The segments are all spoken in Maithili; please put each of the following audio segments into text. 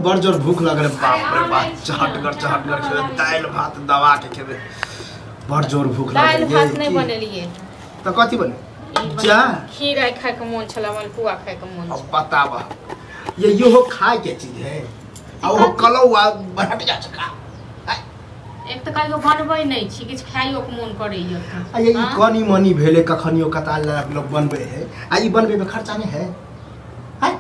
बड़ जोर भूख लगल। बाप रे बाप, चहटगर चहटगर खेबै, दालि भात दबा के खेबै। बड़ जोर भूख लागल। दालि भात नहि बनेलियै तऽ कथी बने? जा खीर आइ खाय के मोन छल, मालपुआ खाय के मोन। अब बताबह, ये इहो खाय के चीज है आ ओहो कलौआ बरहटिया चका। एक तऽ कहियो बनबै नहि छी, किछु खाइयो के मोन करैया। आ ये ई कनी मनी भेले कखनियो कताल लोग बनबै है, आ ई बनबै में खर्चा नहि है।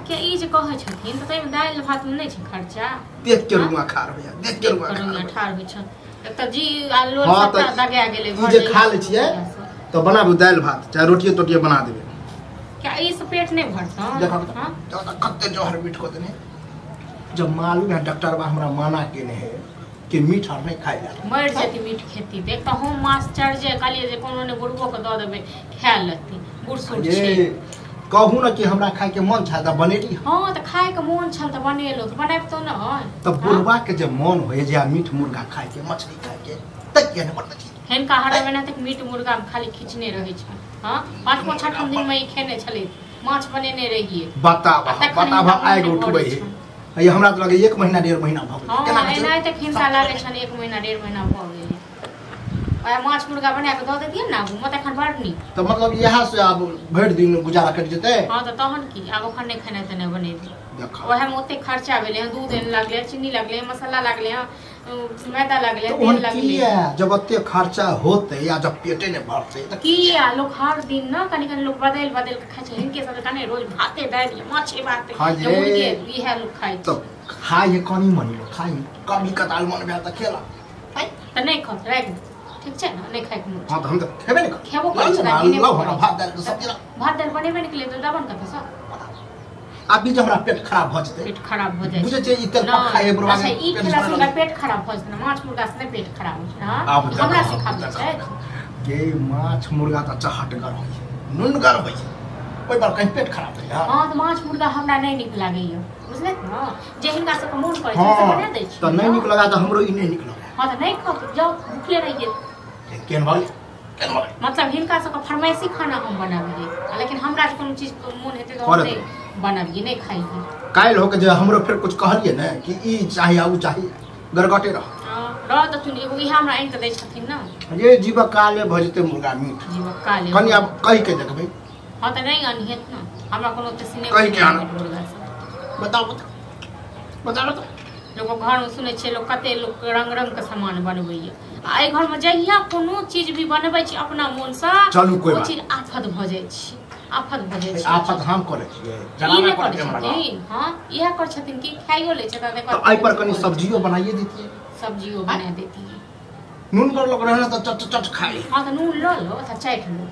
के ई जे कहै छथिन तऽ ताहिमे दालि भात मे नहि छै खर्चा। देख के रुआ खार होइया, देख के रुआ ठार होइ छै। एक तऽ जी आ लोल सबटा दगा गेलै। ई जे खा लै छियै तऽ बनाबू दालि भात चाहे रोटिये तोटिये बना देबै। क्या ई से पेट नहि भरतौ? देखो कते जहर मीठ को देने। जब मालूम है डॉक्टर बा हमरा माना केने है कि मीठ आर नहीं खाइ ला, मरि जेतै मीठ खेती। देख तऽ हम मास्टर जे कहलियै जे कोनो ने बुढ़बो के दऽ देबै खा लेतै, बूढ़ सूढ़ छै। कहू ना कि हमरा खाय के मन छल तऽ बनेली। हाँ तऽ खाय के मन छल तऽ बनेलो, तऽ बनाबितौ ने। तऽ बुढ़वा के जे मन होय जे मीट मुर्गा खाय के, मछली खाय के, तऽ किया नहि बनबै छी? हिनका हर महीना तक मीट मुर्गा खाली खींचने रहै छै। हाँ 5 6 दिन में ई खेने छलै, माछ बनेने रहियै। बताबह बताबह आगि उठबै है। ये हमरा तऽ लगे 1 महीना 1.5 महीना भऽ गेल। केना एनाहि तऽ हिनका लागै छनि 1 महीना 1.5 महीना भऽ गेल। आ माछ मुर्गा बना के दऽ देतियै ने आबू, मत एखन बड़ नीक। तऽ मतलब इएह से आब भरि दिन गुजारा कटि जेतै। हाँ तऽ तहन की, आब ओखन नहि खेनाइ तेनाइ बनेबै। ओएह में ओते खर्चा भेलै हँ, दूध लागलै, चीनी लागलै, मसाला लागलै, मैदा लागलै, तेल लागलै। जब ओते खर्चा होतै या जब पेटे नहि भरतै तऽ किया लोक हर दिन न कनि कनि लोक बदलि बदलि के खाइ छै। हिनके सब कने रोज भाते दालि माछे भात मुर्गे इएह लोक खाइ छै। तऽ खाइ है कनि मनि लोक खाइ, कभी कदाल मन भेल तऽ खेला। तऽ नहि खाउ, राखि दे, ठीक छै ने? नहि खाइके मोन। हाँ तऽ हम तऽ खेबे नहि करब। खेबो करै छी, भात दालि सब्जी। भात दालि बनेबे नहि केलियै तऽ देबन कतऽ सँ? अभी जब हमरा पेट खराब भऽ जेतै, पेट खराब भऽ जाइ छै। बुझै छियै ई तेल खाइ है बुढ़वा। अच्छा ई खेला से हुनका पेट खराब भऽ जेतै, माछ मुर्गा से नहि पेट खराब होइ छै। हमरा सिखाबै छै के माछ मुर्गा तऽ चहटगर होइ छै, नुनगर होइ छै, ओहि पर कहीं पेट खराब होइ। हाँ तऽ माछ मुर्गा हमरा नहि नीक लागैया, बुझलै ने? जे हिनका सबके मोन करै छै से बना दै छी। तऽ नहि नीक लगा तऽ हमरो ई नहि नीक लगा। हाँ तऽ नहि खाउ, जाउ भूखले रहियै। केहन भऽ गेलै? मतलब हिनका सबके फरमाइशी खाना हम बनाबियै, लेकिन हमरा कोनो चीज मोन हेतै तऽ हम नहि बनाबियै, नहि खाइयै। काल्हि होके जे हमरो फेर कुछ कहलियै ने कि ई चाही आ ओ चाही, गरगटे रह रह तऽ चुन एगो इएह हमरा आनि कऽ दै छथिन ने। ये जीवक काले भऽ जेतै मुर्गा मीट, जीवक काले। कनि आब कहि के देखबै। हाँ तऽ नहि अनहियत ने, हमरा कोनो ओते सिनेह कहि के आनब मुर्गा सब। बताउ बताउ बताउ बताउ। लोक घरमे सुनै छियै लोक कते लोक रंग रंग के सामान बनबैया, आ एहि घरमे जहिया कोनो चीज भी बनबै छी अपना मोनसँ, चलू कोइ ओ चीज आफत भऽ जाइ छै, आफत भऽ जाइ छै। आफत हम करै छियै, ई नहि करै छथिन। हाँ इएह करै छथिन कि खाइयो लै छै। तऽ एहि पर कनि सब्जियो बनाइए दैतियै। सब्जियो बना दैतियै। नून कर लोक रहै तऽ चट चट खाइ। हाँ तऽ नून लऽ लो तऽ चाटि लो,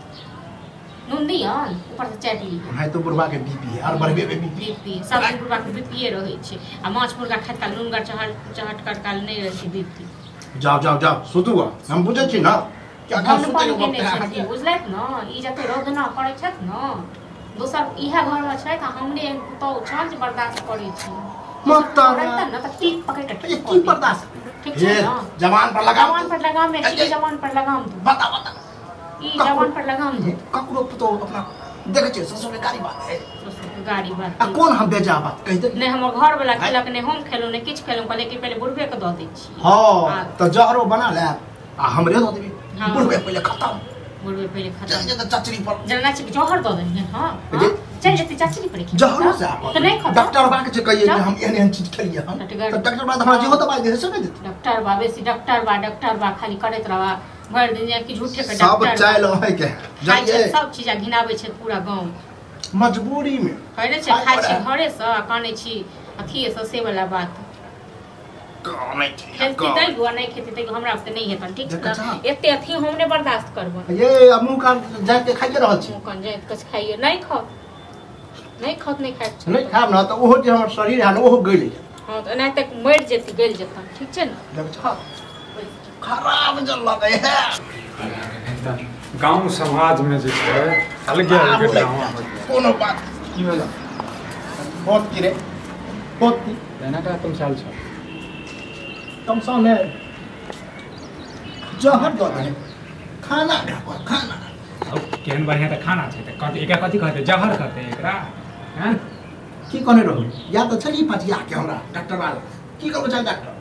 नून दियन ऊपर से चाटि लिअ। भाई तो बुढ़वा के बीपी है और बढ़बे बीपी, बीपी सब दिन बुढ़वा के बीपीए रहै छै। आ माछ मुर्गा खाइत काल नूनगर चहट कर काल नहि रहै छै बीपी। जाओ जाओ जाओ सुतू, हम बुझै छी ना कि अखन सुतै के वक्त है, बुझलै ने? ई जते रोदना करै छथि ने, दोसर इएह घरमे छथि आ हमरे एहन पुतहु छनि जे बर्दाश्त करै छी। मत रहतै ने तऽ टीप पकड़ि कऽ की बर्दाश्त? ठीक छै ने? जवान पर लगाम, जवान पर लगाम में, जवान पर लगाम दू। बता बता ई जवान पर लगाम दू। ककरो पुतहु अपना देखै छियै ससुर के गाड़ी बात है, ससुर के गाड़ी बात। आ कोन हम बेजा बात कहि दे? नहि हमर घर वाला खेलक, नहि हम खेलहुँ, नहि किछु खेलहुँ। कहले कि पहिले बुढ़बे के दऽ दै छी। हाँ तऽ जहरो बना ले आ हमरे दऽ देबी। बुढ़बे पहिले खत्म, बुढ़बे पहिले खत्म। चल जेतै चचरी पर, जेना छै जहर दऽ देलियै। हाँ चल जेतै चचरी पर, जहरो से आब तऽ नहि खत्म। डॉक्टर बा के जे कहियै कि हम एहन एहन चीज खेलियै हम, तऽ डॉक्टर बा हमरा जेहो दवाइ दे से नहि देतै। डॉक्टर बा बेसी डॉक्टर बा, डॉक्टर बा खाली करैत रहबा भरि दिन, कि झूठे के सब डॉक्टर चाइल होय के जाइए, सब चीज घिनाबै छै पूरा गाँव मजबूरी में। कहै छै खाइ छी घरे से आ कानै छी अथिए से, से वाला बात। कानै छी खेती तै नहि खेती तै हमरा से नहि हेतन, ठीक छै ने? एते अथी हम नहि बर्दाश्त करब। ये अब मुँह कान जाके खाइए रहल छी। मुँह कान जाइत के खाइए नहि खाउ, नहि खाउ नहि खाइ नहि खाब न तऽ ओहो जे हमर शरीर है ने ओहो गलि जायत। हाँ तऽ एनाहि तक मरि जेती गलि जेतन, ठीक छै ने? खाउ खराब जल लगै है। गाँव समाज में जे छै अलगे अलगे ड्रामा होइ छै। कोनो बात की भेल? बहुत की रे बहुत की एना का तमसाल छ? तमसा ने जहर दऽ देने खाना खाना। अब केहन बढ़िया तऽ खाना छै तऽ कथी एकरा कथी कहतै? जहर कहतै एकरा? हैं की कहने रहू या त छली पचिया के हमरा डॉक्टर बाल की कहबो चल डॉक्टर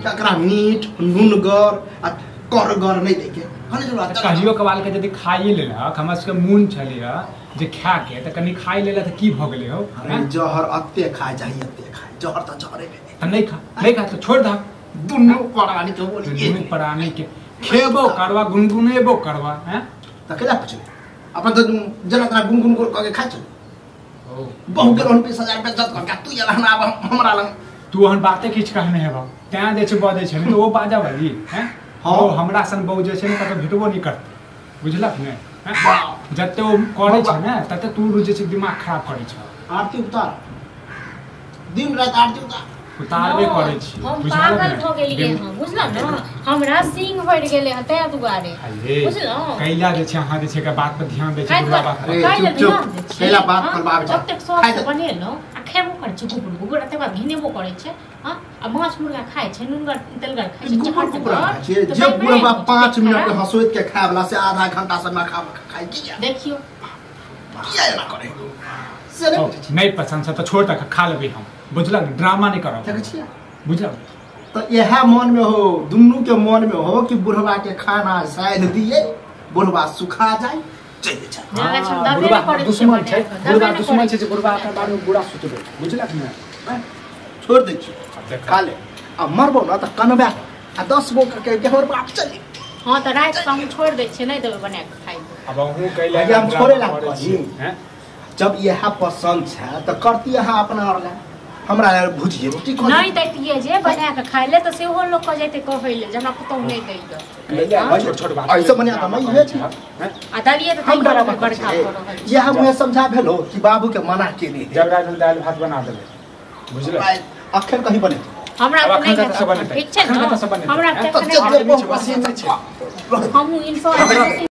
ककरा मीठ नुनगर आ करगर नहीं देके कहने चलो कहियो कबाल के यदि खाइए लेलक हमरा सबके मोन छलैया जे खा के त कनी खाइ लेला त की भ गेलै हो। अरे जहर अत्ते खाय जाई अत्ते खाय जहर त जहरे भेलै त नहीं खा नहीं खा त छोड़ दा दुनू प्राणी के बोलिए दुनू प्राणी के खेबो करवा गुनगुनेबो करवा हैं त केला पुछले अपन त जना तना गुनगुन कर के खाइ छल बहु के रोन 20000 रुपया जत कर तू ये रहना अब हमरा लंग तू ओहन बाते किछ कहने हेबा तैं जे छै बजै छै त ओ बाजा वाली हैं हां हमरा सन बहु जे छै ने कतौ भेटबो नहीं करते बुझलक ने जते ओ करै छै ने तते तू जे छै दिमाग खराब करै छै। आरती उतार दिन रात आरती उतार उतारबे करै छी हम पागल भ गेलियै हम बुझलौ न हमरा सिंह भरि गेलै हँ तै दुआरे बुझलौ कैला जे छै अहाँ जे छै के बात पर ध्यान दै छै बुरा बात पर चुप चुप कैला बात पर बाब जा ओतेक शौक से बनेलौ आ खेबो करै छै गुपुर गुपुर आ तकर बाद घिनेबो करै छै हां आ माछ मुर्गा खाइ छै नुनगर तेलगर खाइ छै गुपुर गुपुर खाइ छै जे बुढ़बा 5 मिनट हंसोइत के खाय वाला से आधा घंटा से ना खा खाइ किया देखियो किया एना करे से नहीं पसंद छै त छोड़ तक खा लेबै हम बुझलक ड्रामा नहीं करब देखै छियै बुझलक त इएह मन में हो दुनू के मन में हो कि बुढ़वा के खाना शायद दिए बुढ़वा सुखा जाए चलि जाए। बुढ़वा दुश्मन छै बुढ़वा दुश्मन छै जे बुढ़वा के बारे में बुरा सोचबै बुझलक ने छोड़ दै छी खा ले आ मरबो न त कनबे आ 10 गो के हमर बाप चली। हां त रात के हम छोड़ दै छियै नहीं देबै बना के खाइ अब अहूं कैला हम छोड़े ला कही जब यह पसंद छै त करती अहाँ अपना और ला हमरा भुजिए रोटी खा नहीं दैतियै जे बना के खाइ ले त सेहो लोग कह जैते कहै ले जे हमरा पुतहु नहीं दैय छोट छोट बात ऐसे बनिया त नहीं छै आ दलिए त हम डरावा बड़का कर यह मुहे समझा भेलो कि बाबू के मना के नहीं जब रात में दाल भात बना देबै बुझले अखन कहीं बने हमरा त नहीं ठीक छै न हमरा त हमहु इंसान।